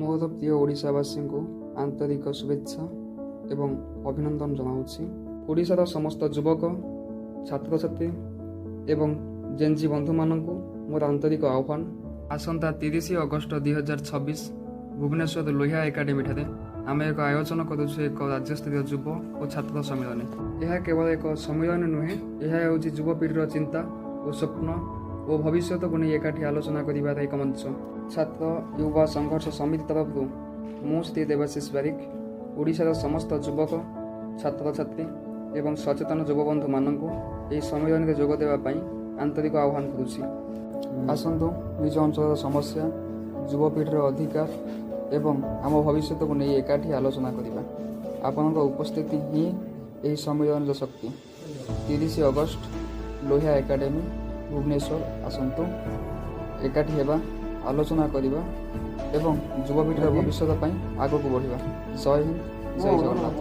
ମୋର ପ୍ରିୟ ଓଡ଼ିଶାବାସୀଙ୍କୁ ଆନ୍ତରିକ ଶୁଭେଚ୍ଛା ଏବଂ ଅଭିନନ୍ଦନ ଜଣାଉଛି। ଓଡ଼ିଶାର ସମସ୍ତ ଯୁବକ, ଛାତ୍ରଛାତ୍ରୀ ଏବଂ ଜେନ୍ଜି ବନ୍ଧୁମାନଙ୍କୁ ମୋର ଆନ୍ତରିକ ଆହ୍ୱାନ, ଆସନ୍ତା 30 ଅଗଷ୍ଟ 2026 ଭୁବନେଶ୍ୱର ଲୋହିଆ ଏକାଡେମୀଠାରେ ଆମେ ଏକ ଆୟୋଜନ କରୁଛୁ ଏକ ରାଜ୍ୟସ୍ତରୀୟ ଯୁବ ଓ ଛାତ୍ର ସମ୍ମିଳନୀ। ଏହା କେବଳ ଏକ ସମ୍ମିଳନୀ ନୁହେଁ, ଏହା ହେଉଛି ଯୁବପିଢ଼ିର ଚିନ୍ତା ଓ ସ୍ୱପ୍ନ ଓ ଭବିଷ୍ୟତକୁ ନେଇ ଏକାଠି ଆଲୋଚନା କରିବାର ଏକ ମଞ୍ଚ। ଛାତ୍ର ୟୁବା ସଂଘର୍ଷ ସମିତି ତରଫରୁ ମୁଁ ଶ୍ରୀ ଦେବାଶିଷ ବାରିକ ଓଡ଼ିଶାର ସମସ୍ତ ଯୁବକ, ଛାତ୍ରଛାତ୍ରୀ ଏବଂ ସଚେତନ ଯୁବବନ୍ଧୁମାନଙ୍କୁ ଏହି ସମ୍ମିଳନୀରେ ଯୋଗ ଦେବା ପାଇଁ ଆନ୍ତରିକ ଆହ୍ୱାନ କରୁଛି। ଆସନ୍ତୁ, ନିଜ ଅଞ୍ଚଳର ସମସ୍ୟା, ଯୁବପିଢ଼ିର ଅଧିକାର ଏବଂ ଆମ ଭବିଷ୍ୟତକୁ ନେଇ ଏକାଠି ଆଲୋଚନା କରିବା। ଆପଣଙ୍କ ଉପସ୍ଥିତି ହିଁ ଏହି ସମ୍ମିଳନୀର ଶକ୍ତି। 30 ଅଗଷ୍ଟ, ଲୋହିଆ ଏକାଡେମୀ, ଭୁବନେଶ୍ୱର। ଆସନ୍ତୁ, ଏକାଠି ହେବା, ଆଲୋଚନା କରିବା ଏବଂ ଯୁବପିଢ଼ିର ଭବିଷ୍ୟତ ପାଇଁ ଆଗକୁ ବଢ଼ିବା। ଜୟ ହିନ୍ଦ, ଜୟ ଜଗନ୍ନାଥ।